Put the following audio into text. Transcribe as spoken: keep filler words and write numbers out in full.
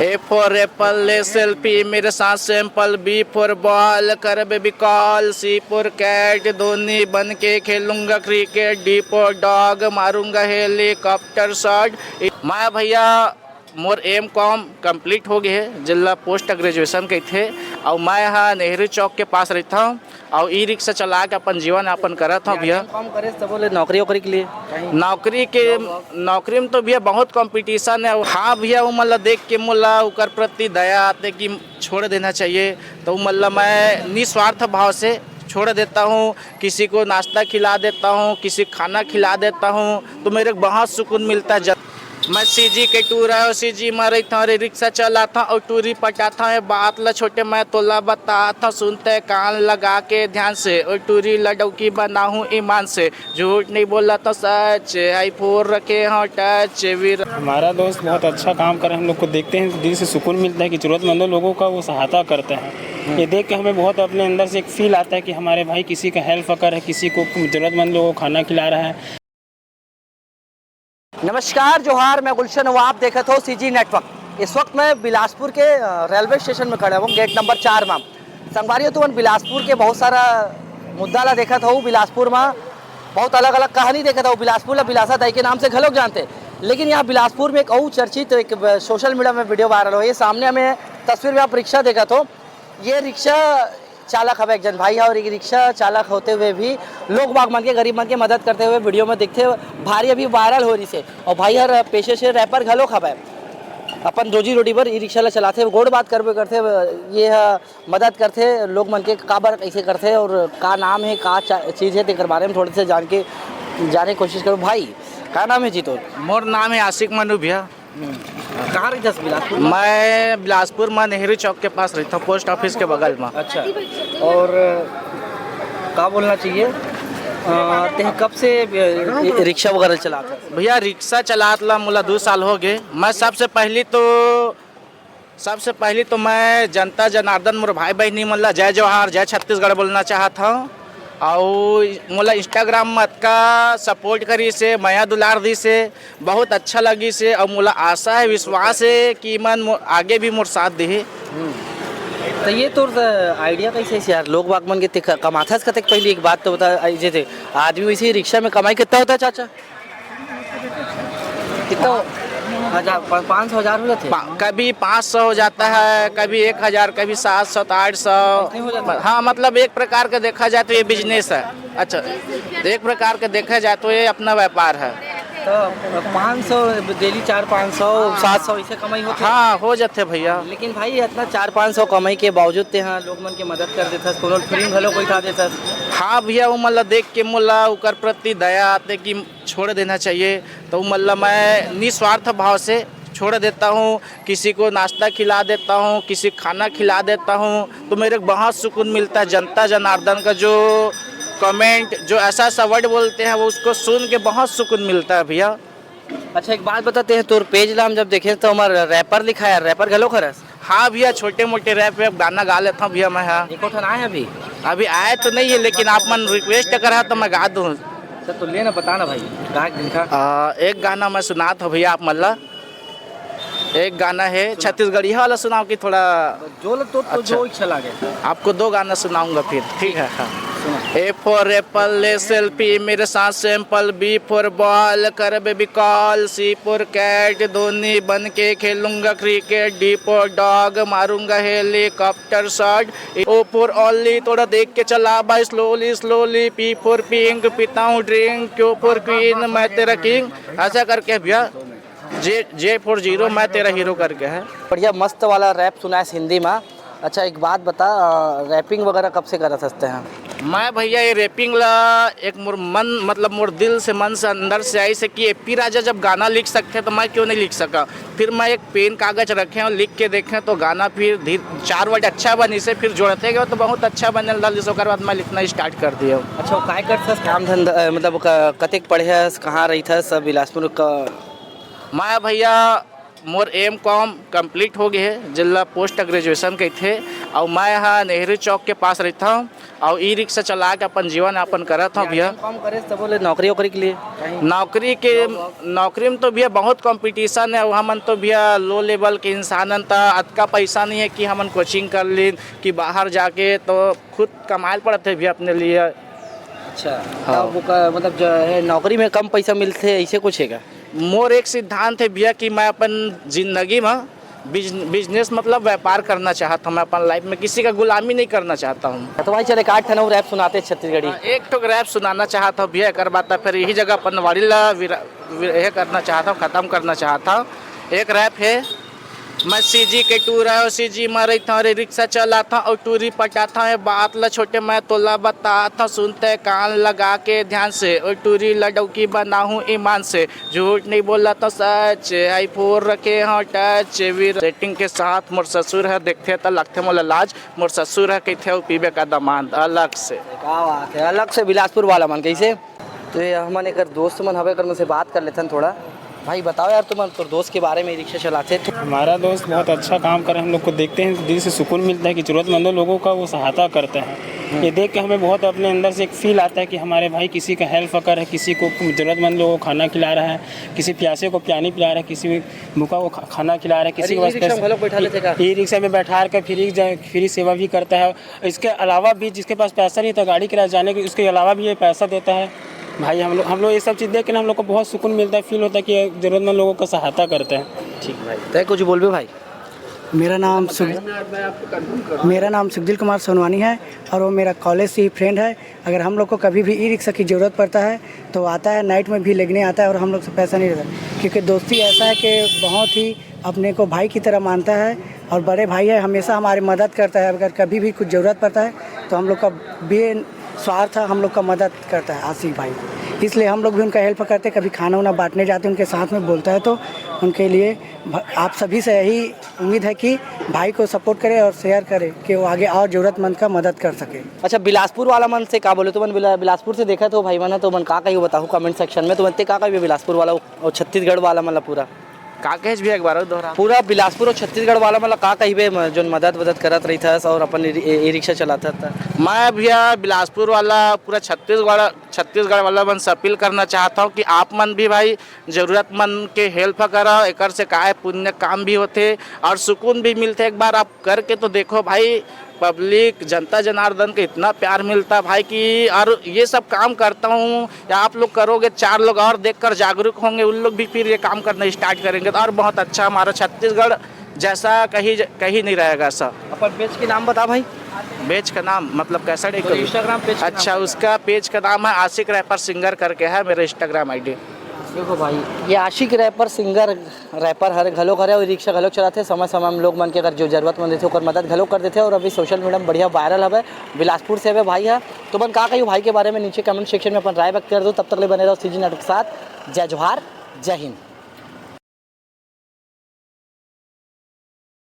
A for apple, ले selfie मेरे साथ sample, B for ball, कर baby call, C for cat, Dhoni बन के खेलूंगा cricket, D for dog, मारूंगा helicopter shot। मैं भैया, मोर एम कॉम complete हो गए हे, जेला post graduation कहिथे, अउ मैं ह नेहरू चौक के पास रहिथंव। अउ ई रिक्शा चला के अपन जीवन यापन करत हव भैया। एम कॉम करे से बोले नौकरी वोकरी के लिए? नौकरी के, नौकरी में तो भैया बहुत competition है। हाँ भैया, वो मन ला देख के मोला ओकर प्रति दया आते कि छोड़ देना चाहिए, तो वो मन ला मैं निस्वार्थ भाव से छोड़ देता हूँ। किसी को नाश्ता खिला देता हूँ, किसी को खाना खिला देता हूँ, तो मेरे को बहुत सुकून मिलता है। जब मैं सीजी के टूरा हूँ, सीजी में रहता हूँ रे, रिक्शा चलाता हूँ और टूरी पटाता हूँ। ये बात ला छोटे मैं तोला बताता हूँ, सुनते कान लगा के ध्यान से, और टूरी लडौकी बनाहूँ ईमान से, झूठ नहीं बोला तो सच, आई फोर रखे हो टच वीर। हमारा दोस्त बहुत अच्छा काम करे, हम लोग को देखते हैं तो दिल से सुकून मिलता है कि जरूरतमंदों लोगों का वो सहायता करते हैं। ये देख के हमें बहुत अपने अंदर से एक फील आता है कि हमारे भाई किसी का हेल्प कर रहे हैं, किसी को, जरूरतमंद लोगों को खाना खिला रहा है। नमस्कार, जोहार, मैं गुलशन हूँ, आप देखत हो सीजी नेटवर्क। इस वक्त मैं बिलासपुर के, अ, रेलवे स्टेशन में खड़ा हूँ, गेट नंबर चार में। संगवारी हो, तुमन बिलासपुर के बहुत सारा मुद्दा ला देखत हो, बिलासपुर में बहुत अलग-अलग कहानी देखत हो, बिलासपुर ला बिलासा दाई के नाम से घलोक जानते। लेकिन यहाँ बिलासपुर में एक अउ चर्चित, एक ब-, सोशल मीडिया में वीडियो वायरल हो, ये सामने हमें तस्वीर में आप रिक्शा देखत हो, ये रिक्शा चालक हवे एक जन भाई ह, और एक रिक्शा चालक होते हुए भी लोग बाग मन के, गरीब मन के मदद करते हुए वीडियो में दिखथे। भारी अभी वायरल हो रहिसे, और भाई हर पेशे से रैपर घलोक हवय, अपन रोजी रोटी बर ई रिक्शा ला चलाथे, गोठ बात करबे करथे, ये ह मदद करथे लोग मन के, काबर कैसे करथे और का नाम है, का चा-, चीज है, तेकर बारे में थोड़े से जान के, जाने के कोशिश करो। भाई, का नाम है जी तोर? मोर नाम है आशिक मनु भैया। कहाँ रहिथस बिलासपुर में? मैं बिलासपुर में नेहरू चौक के पास रहिथंव, पोस्ट ऑफिस के बगल में। अच्छा, और का बोलना चाहिए, अ, तेह कब से, अ, रिक्शा वगैरह चलाथस? भैया, रिक्शा चलात ला मोला दू साल हो गए। मैं सबसे पहली तो, सबसे पहली तो मैं जनता जनार्दन, मोर भाई बहिनी मन ला जय जोहार, जय छत्तीसगढ़ बोलना चाहत हंव। अउ मोला Instagram में अतका सपोर्ट करिस हे, मया दुलार दिस हे, बहुत अच्छा लगिस हे, अउ मोला आशा हे, विश्वास हे कि मन मो-, आगे भी मोर साथ दिही। तो ये तोर आइडिया कैसे हे यार, लोग बाग मन के ते क-, कमाथस कतेक? पहली एक बात तो बता, ऐसे थे आदमी वैसे ही रिक्शा में कमाई कितना होता है चाचा? कितना हो-, हजार, पा-, पाँच सौ, हजार हो जाते हैं? पा-, कभी पाँच सौ हो जाता है, कभी एक हजार, कभी सात सौ, तो आठ सौ। नहीं हो जाता? हाँ, मतलब एक प्रकार का देखा जाए तो ये बिजनेस है। अच्छा, एक प्रकार का देखा जाए तो ये अपना व्यापार है। तो पाँच सौ डेली, चार पाँच सौ, सात सौ, इसे कमाई होती है? हाँ, हो जाते भैया। लेकिन भाई, इतना चार पाँच सौ कमाई के बावजूद ते हाँ लोग मन के मदद कर देथस, कोनो फिल्म घलो कोई था देथस। हाँ भैया, वो मन ला देख के मोला ओकर प्रति दया आते कि छोड़ देना चाहिए, तो वो मन ला मैं निस्वार्थ भाव से छोड़ देता हूँ। किसी को नाश्ता खिला देता हूँ, किसी को खाना खिला देता हूँ, तो मेरे को बहुत सुकून मिलता है। जनता जनार्दन का जो कमेंट, जो ऐसा ऐसा वर्ड बोलते हैं, वो उसको सुन के बहुत सुकून मिलता है भैया। अच्छा, एक बात बताते हैं, तोर पेज ला हम जब देखें तो हमार रैपर लिखा है, रैपर घलो खरस? हाँ भैया, छोटे मोटे रैप वैप गाना गा लेता हूँ भैया मैं। हाँ, एको ठन आए अभी? अभी आए तो नहीं है, लेकिन आप मन रिक्वेस्ट करा तो मैं गा दूँ। सर, तो लेना, बताना भाई, गा के दिखा। आ, एक गाना मैं सुनात हूँ भैया आप मन ला। एक गाना है छत्तीसगढ़िया वाला, सुनाओ कि थोड़ा। जो ल-, तो, तो अच्छा। जो इच्छा लागे। आपको दो गाना सुनाऊंगा फिर, ठीक है? हाँ। सुना। A for apple, ले selfie मेरे साथ sample, B for ball, कर baby call, C for cat, Dhoni बन के खेलूंगा cricket, D for dog, मारूंगा helicopter shot, O for only, थोड़ा देख के चला भाई, slowly slowly, P for pink, पीता हूँ drink, Q for queen, मैं तेरा king। ऐसा करके भैया, जे, J for zero, मैं तेरा हीरो करके है। बढ़िया, मस्त वाला रैप सुनाए हिंदी में। अच्छा, एक बात बता, अ, रैपिंग वगैरह कब से करत हस तें? मैं भैया, ये रैपिंग ला एक मोर मन, मतलब मोर दिल से, मन से, अंदर से आइस हे कि एपी राजा जब गाना लिख सकथे तो मैं क्यों नहीं लिख सका। फिर मैं एक पेन कागज रखे और लिख के देखे तो गाना फिर धीर-, चार वर्ड अच्छा बनिस हे, फिर जोड़ते गए तो बहुत अच्छा बनने लगिस, ओकर बाद मैं लिखना स्टार्ट कर दिया। अच्छा, वो काय करथस काम धंधा, अ, मतलब क-, कतेक पढ़े हस, कहाँ रहिथस, बिलासपुर का? मैं भैया, मोर एम कॉम complete हो गए हे, जेला पोस्ट ग्रेजुएशन कहिथे, अउ मैं ह नेहरू चौक के पास रहिथंव। अउ ई रिक्शा चला के अपन जीवन यापन करत हव भैया। एम कॉम करे से बोले नौकरी वोकरी के लिए? नौकरी के, नौकरी में तो भैया बहुत कंपटीशन है। वहाँ मन तो भैया लो लेवल के इंसान हन, त अतका पैसा नहीं है कि हमन कोचिंग कर लीन कि बाहर जाके, तो खुद कमाए ल पड़त है भैया अपने लिए। अच्छा। हाँ। तब ओकर मतलब जो है नौकरी में कम पैसा मिलथे, ऐसे कुछ है का? मोर एक सिद्धांत है भैया कि मैं अपन जिंदगी में बिज-, बिजनेस मतलब व्यापार करना चाहता हूँ। मैं अपन लाइफ में किसी का गुलामी नहीं करना चाहता हूँ। तो भाई चल एक आध ठन अउ रैप सुनाते छत्तीसगढ़ी। हाँ, एक ठो रैप सुनाना चाहता हूँ भैया, एक बात फिर यही जगह अपन वाड़ी ला विरा-, वि-, ये करना चाहता हूँ, खत्म करना चाहता हूँ। एक रैप है। मैं सीजी के टूरा अउ सीजी म रहिथंव रे, रिक्शा चलाथंव अउ टूरी पटाथंव। ए बात ल छोटे मैं तोला बताथंव, सुनते कान लगा के ध्यान से। ओ टूरी ल डौकी बनाहूँ ईमान से, झूठ नहीं बोला तो सच, आई फोर रखे हंव टच। वीर सेटिंग के साथ मोर ससुर ह देखथे त लगथे मोला लाज, मोर ससुर ह कहिथे अउ पीबे का दमांद अलग से। क्या बात है, अलग से बिलासपुर वाला मन कैसे? तो ये हमन एकर दोस्त मन हवे, एकर मन से बात कर लेथन थोड़ा। भाई बताओ यार, तुमन तोर दोस्त के बारे में, रिक्शा चलाथे तो। हमारा दोस्त बहुत अच्छा काम करे, हम लोग को देखते हैं दिल से सुकून मिलता है कि जरूरतमंदों लोगों का वो सहायता करते हैं। ये देख के हमें बहुत अपने अंदर से एक फील आता है कि हमारे भाई किसी का हेल्प कर रहे हैं, किसी को जरूरतमंद लोगों को खाना खिला रहा है, किसी प्यासे को पानी पिला रहा है, किसी भूखा को खा-, खाना खिला रहा है, किसी अरे, के ई पास रिक्शा में पैसे, हम लोग बैठा लेते का? ई रिक्शा में बैठा के फ्री जा-, फ्री सेवा भी करता है। इसके अलावा भी जिसके पास पैसा नहीं था गाड़ी किराया जाने के, उसके अलावा भी ये पैसा देता है। भाई हम लोग, हम लोग ये सब चीज़ देख के ना हम लोग को बहुत सुकून मिलता है, फील होता है कि जरूरतमंद लोगों का सहायता करते हैं। ठीक भाई, तय कुछ बोलबे भाई? मेरा नाम सुख-, मेरा नाम सुखदिल कुमार सोनवानी है और वो मेरा कॉलेज से ही फ्रेंड है। अगर हम लोग को कभी भी ई रिक्शा की ज़रूरत पड़ता है तो आता है, नाइट में भी लेने आता है और हम लोग से पैसा नहीं लेता, क्योंकि दोस्ती ऐसा है कि बहुत ही अपने को भाई की तरह मानता है और बड़े भाई है, हमेशा हमारी मदद करता है। अगर कभी भी कुछ ज़रूरत पड़ता है तो हम लोग का बेस्वार्थ हम लोग का मदद करता है आशिक भाई, इसलिए हम लोग भी उनका हेल्प करते हैं। कभी खाना वाना बांटने जाते हैं उनके साथ में, बोलता है तो उनके लिए भ-, आप सभी से यही उम्मीद है कि भाई को सपोर्ट करें और शेयर करें कि वो आगे और ज़रूरतमंद का मदद कर सके। अच्छा, बिलासपुर वाला मन से का बोले? तुमन बिला-, बिलासपुर से देखत हो भाई मन, तो मन का कही बताहू कमेंट सेक्शन में, तुमन ते का कही बिलासपुर वाला और छत्तीसगढ़ वाला मन ला पूरा? का कहेस भैया, एक बार और दोहरा। पूरा बिलासपुर और छत्तीसगढ़ वाला मन ला का कहिबे, म-, जोन मदद वदद करत रहिथस और अपन ई, ई, ई रिक्शा चलाथस त? मैं भैया बिलासपुर वाला, पूरा छत्तीसगढ़, छत्तीसगढ़ वाला मन से अपील करना चाहता हूँ कि आप मन भी भाई जरूरतमंद के हेल्प करा, एकर से काय पुण्य काम भी होथे और सुकून भी मिलथे। एक बार आप करके तो देखो भाई, पब्लिक, जनता जनार्दन का इतना प्यार मिलता है भाई कि, और ये सब काम करता हूँ या आप लोग करोगे, चार लोग और देखकर जागरूक होंगे, उन लोग भी फिर ये काम करना स्टार्ट करेंगे। तो और बहुत अच्छा हमारा छत्तीसगढ़ जैसा कहीं, कहीं नहीं रहेगा सर। अपन पेज के नाम बता भाई। पेज का नाम मतलब कैसा टाइप और का? Instagram पेज का नाम अच्छा, बता। उसका पेज का नाम है आशिक रैपर सिंगर करके है मेरा Instagram I D। देखो भाई, ये आशिक रैपर सिंगर, रैपर हर घलोक हरे और रिक्शा घलोक चलाथे। समय समय में लोग मन के अगर जो जरूरतमंद रहिथे ओकर मदद घलोक कर देथे और अभी सोशल मीडिया में बढ़िया वायरल हवे। बिलासपुर से हवे भाई ह, तो मन का कहियो भाई के बारे में नीचे कमेंट सेक्शन में अपन राय व्यक्त कर दो। तब तक ले बने रहो सीजी नाटक के साथ। जय जोहार, जय हिंद।